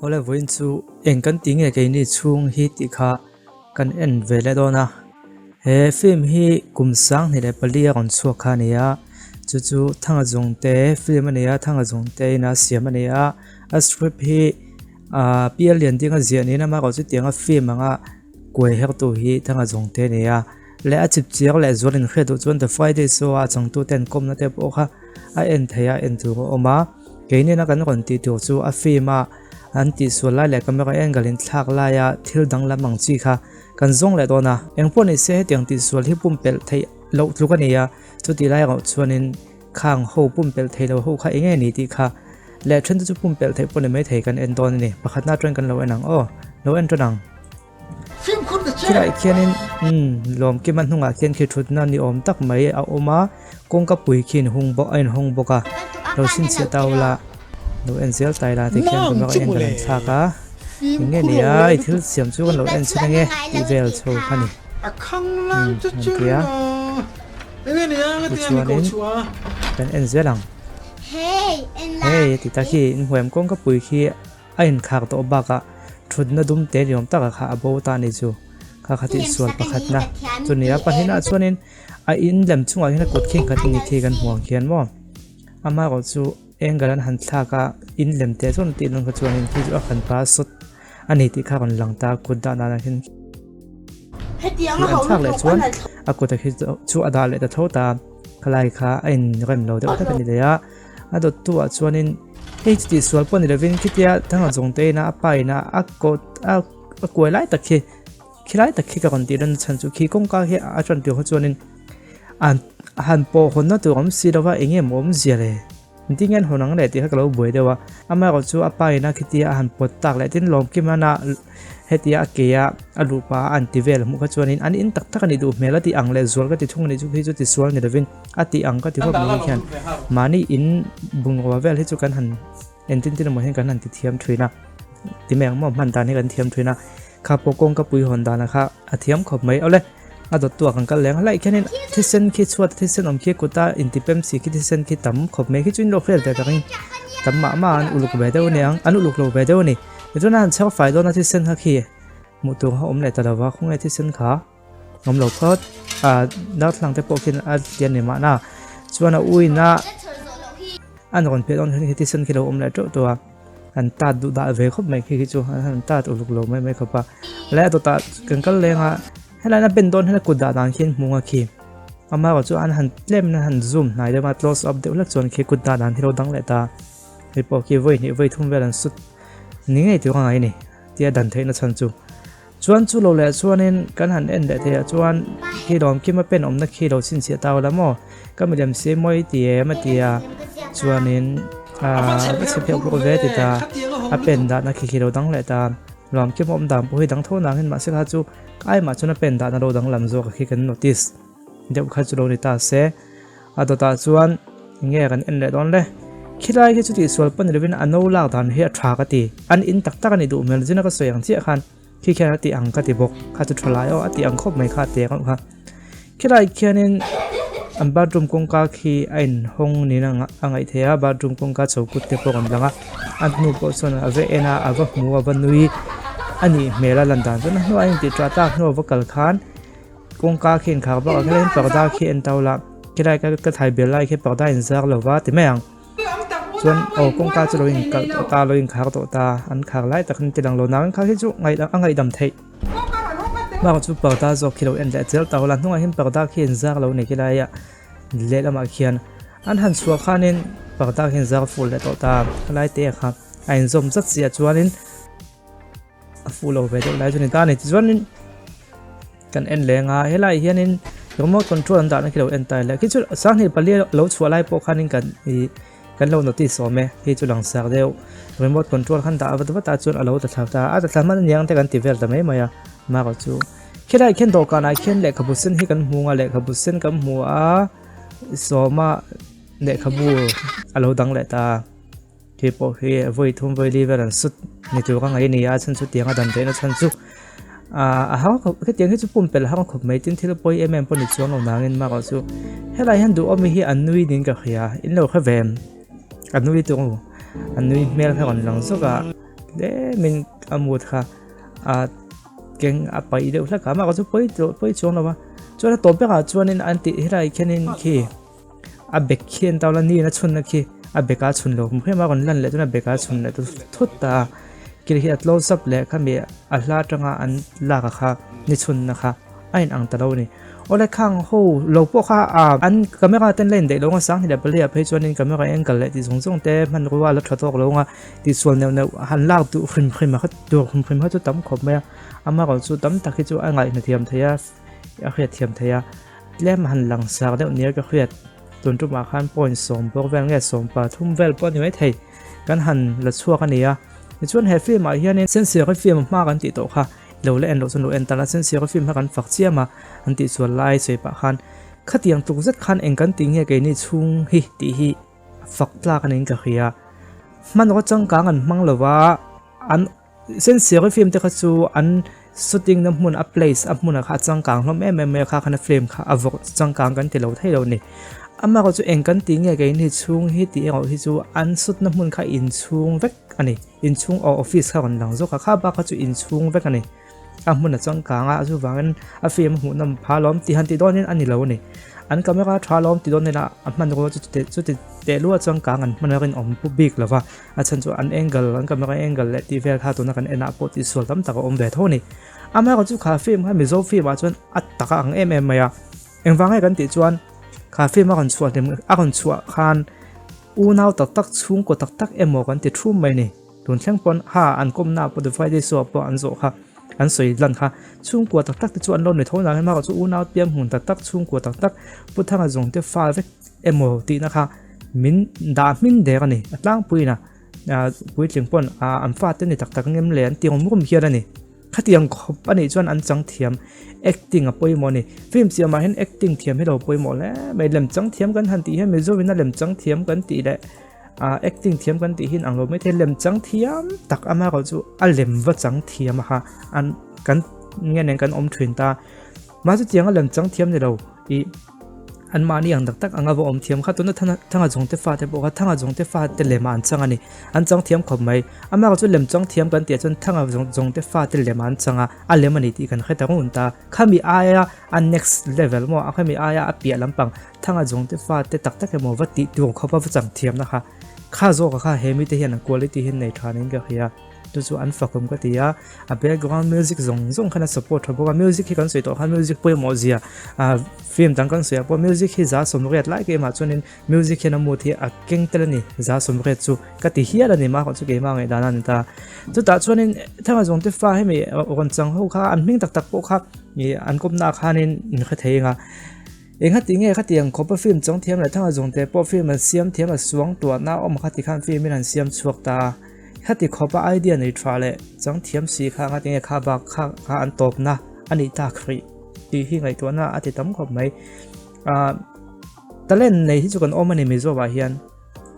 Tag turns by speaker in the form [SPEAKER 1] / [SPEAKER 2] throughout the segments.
[SPEAKER 1] Awle vawiin chu eng kan tih nge keini chhung hi tih kha kan en ve leh dawn a. He film hi kum 2004 a rawn chhuak kha a ni a, chu chu Thanga Zungte film a ni a, Thanga Zungte ina siam a ni a, a script hi ah Pial Liandinga ziah niin amaherawhchu chutianga film anga kuai hertu hi Thanga Zungte a ni a. Leh a chip chiar leh zual inhriat duh chuan The Friday Show a changtute an kawmna te pawh kha a en theih a, en tur a awm a. Keinin a kan rawn tih tur chu a film a an tihsual lai leh camera angle in thlak laia thil danglam ang chi kha kan zawng leh dawn a. Engpawh ni se hetiang tihsual hi pumpelh theih loh tluk a ni a, chutih lai erawh chuanin khang ho pumpelh theih loh ho kha eng nge ni tih kha leh then te chu pumpelh theih pawh ni maithei kan en dawn a ni. Pakhatna atangin kan lo en ang aw, lo en tan ang. Khilaiah khianin umm lawmkima hnungah khian khi thutna ni awm tak mai a awm a kawngka pui khi in hung bawk a inhawng bawk a lo chhinchhiah ta ula lo en zel ta ila tikhian camera en kan han thlak a eng nge ni a i thil siam chu kan lo en chhin ange tih vel chho kha ni umm an ti a tichuanin kan en zel ang hei a ti ta khi inhmuh em kawngka pui khi. A inkhak tawh bakah thutna dum te ni awm takah kha a bo ta a ni chu. Kha kha tihsual pakhatna chu ni a. Pahnihnaah chuanin a in lem chungah hian a kut khi nghat a ni khi kan hmu ang khian maw. Amaherawh chu angle an han thlak a, in lem teh chuan tih dawn kha chuanin khi chu a hranpa a sawt a ni tih kha a rawn lang ta a, kut dah danah hian khi an thlak leh chuan a kut a khi chu a dah leh ta tho ta a, khalai kha a inrem lo deuh hlek a ni leh a. A dawttu ah chuanin hei chu tihsual pawh ni lovin khitia thanga zawng te ina a pa ina a kawt a a kuai lai tak khi khilai tak khi ka rawn tih reng chhan chu khi kawngka khi a tan piah kha chuanin an han pawh hawnna tur awm si lova eng nge maw awmzia le engtin nge an hawn ang le tih kha ka lo buai deuh a amaherawh chu a pa ina khitia a han pawt tak leh tin lawmkim ana Hetia a ke a a luh pah a an ti vel hmuh kha chuanin an in tak tak a nih duh hmel a tih ang leh zual ka ti thung a nih chu khi chu tisual ni lovin a tih ang ka ti khawp mai khian mahni in bungrua vel hi chu kan han entin tin emaw hian kan han ti thiam thin a ti mai ang maw hman dan hi kan thiam thin a kha pawh kawngka pui hawn dan kha a thiam khawp mai awle a dawt tu ah kan kal leng a hlai khianin thisen khi chhuat thisen awm khi kut a intipem si khi thisen khi tam khawp mai khi chu in lo hriat ve takin tam mah mah an uluk ve deuh a ni ang an uluk lo ve deuh a ni. Tichuan a han chhak fai dawn a thisen kha khi hmuh tur kha awm leh ta lo va khawnge thisen kha awm lo phawt a darthlalang te pawh khian a tlian ni mahna chuan a uina an rawn piah dawn hian khi thisen khi lo awm leh teuh tawh a an tat duh dah ve khawp mai khi khi chu an han tat uluk lo mai mai khawp a leh a dawtah kan kal leng a helai a ben dawn hian a kut dah dan khian hmung a khi amaherawh chu an han tlem in an han zoom hnai deuh a close up deuh hlek chuan khi kut dah dan hi lo dang leh ta. Hei pawh khi vawi hnih vawi thum vel an sut ni ngei tur a ngai ni tia dan theihna chhan chu. Chuan chu lo leh chuanin kan han en leh theih ah chuan khi lawm kim a pen awmna khi lo chhinchhiah ta ula maw ka milem si mawi ti em a ti a chuanin aaa va chhe pheuh pheuh ve ti ta a pen dahna khi khi lo dang leh ta lawm kim a awm dan pawh hi dang tho nangin mahse kha chu aimah chuan a pen dahna lo danglam zawk a khi kan notice deuh kha chu lo ni ta se. A dawtah chuan enge kan en leh dawn le? Khilai khi chu tihsual pawh ni lovin a no lak dan hi a tha ka ti. An in tak tak a nih duh hmel zin a ka sawi ang chiah khan khi khian a tih ang ka ti bawk. Kha chu tha lai aw a tih ang khawp mai kha a tek ang kha. Khilai khianin an bathroom kawngka khi a inhawng niin a ngaih theih a, bathroom kawngka chho kut te pawh a rawn lang a. A hnu pawh chuan a va en a, a va hmu a, a va nui a nih hmel a lan dan chuan a hnuaiah a intih tah tak hnu a va kal khan. Kawngka khi inkhak bawk a khilai hian parda khi en tau la khilai ka ka thai bel lai khi parda in zar lo va ti mai ang chuan aw kawngka chu lo in kalh tawh ta lo inkhak tawh ta an khak lai tak an ti lang lo nang kha khi chu ngaih a ngaihdam theih bakah chu parda zawk khi lo en leh zel tau la hnungah hian parda khi in zar lo a ni khilai ah lehlamah khian an han chhuah khanin parda khi in zar ful leh tawh ta khalai te ah kha a inzawm zat chiah chuanin. A fuh lo ve deuh lai chu ni ta a ni. Tichuanin kan en leng a, helaiah hianin remote control an dahna khi lo en ta ila. Khi chu 2004 lo chhuah lai pawh khanin kan ih kan lo notice awm e. Khi chu langsar deuh remote control khan dah vat vat a chuan a lo ta thla ta a, a ta thla hman aniang te kan ti vel ta mai mai a. Marawh chu khilaiah khian dawhkanah khian lehkhabu sen hi kan hmu a, lehkhabu sen kan hmu a, sawma lehkhabu a lo dang leh ta a. Khi pawh hi vawi thum vawi li vel an sut ni tur ka ngaih a ni a chhan chu tiang a dan theihna chhan chu ah a hang khawp hetiang hi chu pumpelh a hang khawp mai tin thil pawi em em pawh ni chuang lo nangin marawh chu helai hian duhawmi hi an nui niin ka hria in lo hre ve em a nui tur a nui hmel kha rawn lang zawk a. Tlemin a mood kha a keng a paih deuh hlek a, amah chu pawi tawh pawi chuang lo va. Chuan a tawp berah chuanin an tih helai khianin khi a bag khi an tau la ni in a chhunna khi a bag a chhun lo hmu em a rawn lan leh chuan a bag a chhun leh thut ta a. Kil hi a close up leh khami a hla atanga an lak a kha ni chhunna kha a inang ta lo a ni. Awle khang ho lo pawh kha ah an camera ten la indaih lo ang a sanghnih leh pali ah phei chuanin camera angle leh tih zawng zawng te hmanrua a la tha tawk lo ang a tihsual neuh neuh han lak duh hrim hrim a kha tur hrim hrim kha chu tam khawp mai a amaherawhchu chu tam tak hi chu a ngaihna thiam thei a a hriat thiam thei a tlem han langsar deuh nia ka hriat tun tumah khan point 10 bawk vel nge 13 vel pawh a ni maithei kan han la chhuak a ni a tichuan he film ah hianin sensiari film hma kan tih tawh kha. Lo la en loh chuan lo en ta la, Sensiara film kha kan fak chiam a, an tih chuan lai sawi pah khan khatiang tluk zet khan eng kan tih nge keini chhung hi tih hi fak tlak a niin ka hria. Hmanraw changkang an hmang lo va, an Sensiara film te kha chu an shooting na hmun a place a hmunah kha a changkang hlawm em em mai a, kha khan a film kha a vawk changkang kan ti lo thei lo a ni. Amaherawhchu eng kan tih nge keini chhung hi tih erawh hi chu an shoot na hmun kha inchhung vek a ni. Inchhung aw office kha rawn lang zawk a, kha bak kha chu inchhung vek a ni. A hmun a changkang a, chuvangin a film a hmuh nawm pha lawm tih han tih dawnin a ni lo a ni. An camera tha lawm tih dawn ila a hmanrua chu chuti tehlua changkang an hman a rinawm pu bik lo va, a chhan chu an angle an camera angle leh tih vel kha tuna kan enah pawh tihsual tam tak a awm ve tho a ni. Amaherawhchu kha film kha Mizo film ah chuan a tak a ang em em mai a, engvang nge kan tih chuan kha film a rawn chhuah hlim a rawn chhuah khan Unau tak tak chhungkaw tak tak emaw kan ti thum mai ni. Tun thleng pawn ha an kawmna pawh The Friday Show ah pawh an zawh kha an sawi lan kha. Chhungkua tak tak te chu an lo ni tho nang emaw chu unau piang hmun tak tak chhungkua tak tak Pu Thanga zawng te fa vek emaw tihna kha min dah hmin der a ni. A tlangpuiin a puitling pawn an fate ni tak tak ngem le an ti rum rum hial a ni. Khatiang khawp a nih chuan an chang thiam acting a pawimawh a ni. Film siamah hian acting thiam hi lo pawimawh hle mai. Lem chang thiam kan han tih hian Mizoin a lem chang thiam kan tih leh ah acting thiam kan tih hi inang lo maithei. Lem chang thiam tak amaherawh chu a lem va chang thiam a kha an kan nge nen kan awm thin ta. Mahse chutianga lem chang thiam ni lo ih an mahni ang tak tak anga va awm thiam kha tuna thana thanga zawng te fate pawh kha thanga zawng te fate lem ah an chang a ni an chang thiam khawp mai amaherawhchu lem chang thiam kan tih ah chuan thanga zawng zawng te fate lem ah an chang a a lem a ni tih kan hre ta run ta khami aia a next level maw a khami aia a piah lampang thanga zawng te fate tak tak emaw va tih tur khawpa va chang thiam na kha kha zawk ah kha he mite hian an quality hi an nei tha niin ka hria. Chu chu an fakawm ka ti a, a background music zawng zawng khan a support tha bawk a, music hi kan sawi tawh khan music pawimawh zia ah film dang kan sawi ah pawh music hi za sawmriat lai keimah chuanin music hian a mood hi a keng tel a ni za sawmriat chu ka ti hial a ni mah chu keimah ngaihdan a ni ta chutah chuanin thanga zawng te fa hemi rawn chang ho kha an hming tak tak pawh kha ih an kawmna ah khanin in hre thei ang a. Engati nge khatiang khawpa film chang thiam leh thanga zawng te pawh film an siam thiam a suang tuahna a awm khati khan film in an siam chhuak ta a. Khati khawpa idea nei tha leh chang thiam si kha engati nge kha bak kha kha an tawpna a nih tak rih tih hi ngaihtuahna a ti tam khawp mai. Ahh talent nei hi chu kan awm a ni Mizo ah hian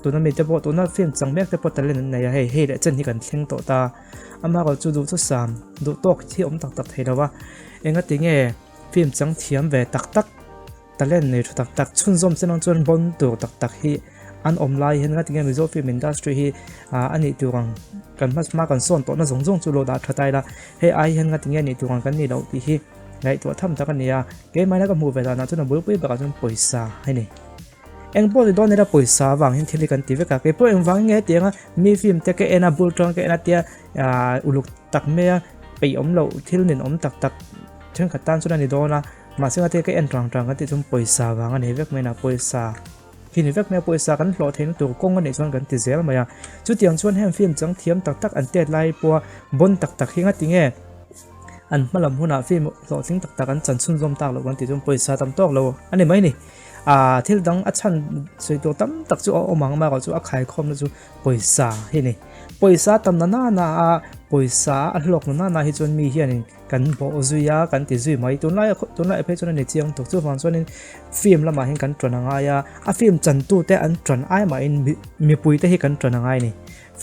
[SPEAKER 1] tuna mite pawh tuna film chang mek te pawh talent an nei a hei hei leh chen hi kan thleng tawh ta. Amaherawhchu chu duh chu sam duh tawk hi awm tak tak thei lo a. Engati nge. Film chang thiam ve tak tak, talent nei tha tak tak, chhunzawm sen ang chuan bawn tur tak tak hi an awm lai hian ngatinge nge Mizo film industry hi a nih tur ang kan hma hma kan sawn tawhna zawng zawng chu lo dah tha ta ila, hei ai hian ngatinge nge a nih tur ang kan nih loh tih hi ngaihtuah tham tak a ni a, keimahna ka hmuh ve danah chuan a bulpui bakah chuan pawisa a ni. Eng pawh ni dawn ila pawisa avang hian thil hi kan ti vek a, keipawh engvangin nge hetiang a mi film te ka en a bul tang ka en a tia uluk tak mai a peih awm loh thil nin awm tak tak thenkhat tan chuan a ni dawn a mahse ngate ka en tang tang ka tih chuan pawisa vang a ni vek mai a pawisa hi ni vek mai a pawisa kan hlawh theihna tur kawng a nih chuan kan ti zel mai a chutiang chuan heng film chang thiam tak tak an tet lai pawha bawn tak tak hi ngati nge an hma lam hunah film hlawhtling tak tak an chan chhunzawm tak loh kan tih chuan pawisa tam tawk lo a ni mai ni ah thil dang a chhan sawi tur tam tak chu a awm ang amaherawhchu chu a khaikhawmna chu pawisa hi ni pawisa tam na nana a pawisa a hlawk na nana hi chuan mi hianin kan bawh zui a kan ti zui mai tunlai tunlai phei chuan a ni chiang tuk chuvang chuanin film lamah hian kan ṭan a ngai a a film chantu te an ṭan ai mahin mipui te hi kan ṭan a ngai a ni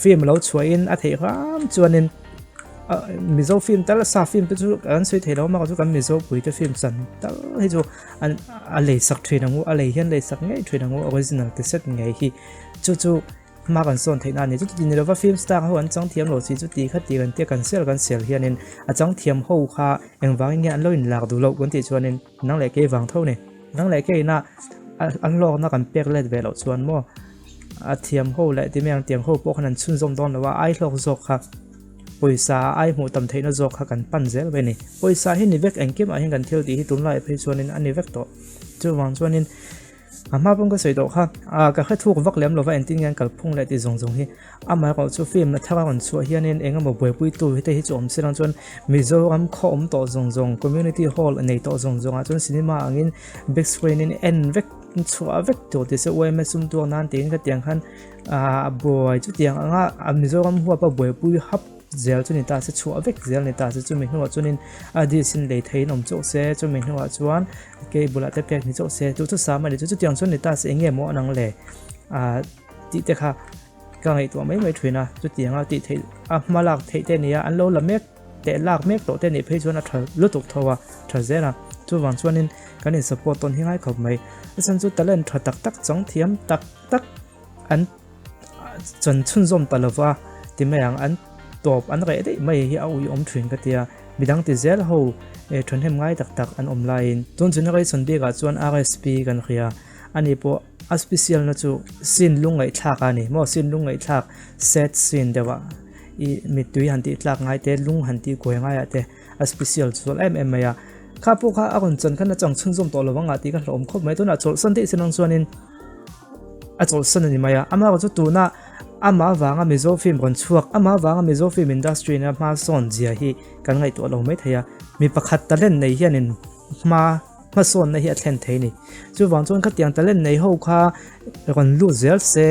[SPEAKER 1] film lo chhuahin a theih hram chuanin Mizo film tal sa film te chu kan sawi thei lo a mahse kan Mizo pui te film chan tal hi chu an a lei sak thin ang u a lei hian lei sak ngei thin ang u original te set ngei hi chu chu. Hma kan sawn theihna a ni. Chuti ni lova film star ho an chang thiam lo si chuti kha ti kan tia kan sel kan sel hianin a chang thiam ho kha engvangin nge an lo inlak duh loh kan tih chuanin nang leh kei vang tho ni. Nang leh keiin a an hlawkna kan pek let ve loh chuan maw a thiam ho leh ti mai ang tiang ho pawh khan an chhunzawm dawn lo a, ai hlawk zawk kha pawisa ai hmuh tam theihna zawk kha kan pan zel mai a ni. Pawisa hi ni vek engkim ah hian kan thil tih hi tunlaiah phei chuanin a ni vek tawh. Chuvang chuanin. A hma pawn ka sawi tawh kha, ah ka hre thuk vak lem lova engtin nge an kalphung leh tih zawng zawng hi. Amaherawh chu film la thar a rawn chhuah hianin eng emaw buaipuitu hi te hi chu awm se lang chuan Mizoram khaw awm tawh zawng zawng, community hall nei tawh zawng zawngah chuan cinema angin big screen in en vek chhuah vek tur ti se yma sum tuak nan tiin khatiang khan ah buai chutiang anga Mizoram huapa buaipui hap zel chu ni ta se chhuah vek zel ni ta se chumi hnuah chuanin a disc in lei theiin awm chauh se chumi hnuah chuan kei bulah te pek ni chauh se chu chu sam a ni chu chutiang chuan ni ta se eng nge maw an ang le ah tih te kha ka ngaihtuah mai mai thin a chutianga tih theih a hma lak theih te ania an lo la mek teh lak mek tawh te nih phei chuan a tha lutuk tho a tha zel a chuvang chuanin kan in support tawn hi ngai khawp mai a chhan chu talent tha tak tak chang thiam tak tak an chan chhunzawm ta lova ti mai ang an tawp an reh daih mai hi a uiawm thin ka tia midang ti zel ho eh thahnem ngai tak tak an awm laiin tun generation bikah chuan RSP kan hria ani pawh a special na chu scene lungngaihthlak a ni maw scene lungngaihthlak sad scene deuh ah ih mittui han tih tlak ngai te lung han tih kuai ngai ah te a special chu em em mai a kha pawh kha a rawn chan khan a chang chhunzawm tawh lo ang ah tih ka hlauhawm khawp mai tunah chawlhsan daih sin ang chuanin a chawlhsan a ni mai a amaherawh chu tuna amah avanga Mizo film rawn chhuak amah avanga Mizo film industry ina hma sawn zia hi kan ngaihtuah lo mai thei a mi pakhat talent nei hianin hma hmasawnna hi a thlen thei a ni chuvang chuan khatiang talent nei ho kha rawn lut zel se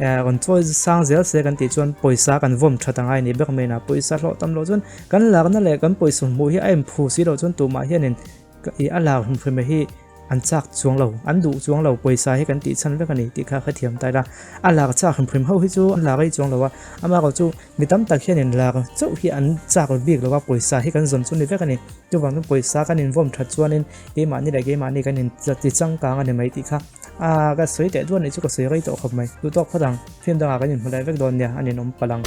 [SPEAKER 1] eh rawn chawi sang zel se kan tih chuan pawisa kan vawm that angai a ni ber mai a pawisa hlawh tam loh chuan kan lakna leh kan pawisa hmuh hi a inphu si loh chuan tumah hianin ih a lar hum hrim hi an chak chuang lo an duh chuang lo pawisa hi kan tih chhan vek a ni tih kha ka thiam ta ila a lar chak hrim hrim ho hi chu an lar rei chuang lo a amaherawh chu mi tam tak hianin lar chauh hi an chak bik lo a pawisa hi kan zawn chu ni vek a ni chuvang chuan pawisa kan invawm that chuanin keimahni leh keimahni kan in ti changkang a ni mai tih kha ah ka sawi teh duan nih chu ka sawi rei tawh khawp mai duhtawk phawt ang film dangah kan inhmu leh vek dawn nia a ninawm palh ang.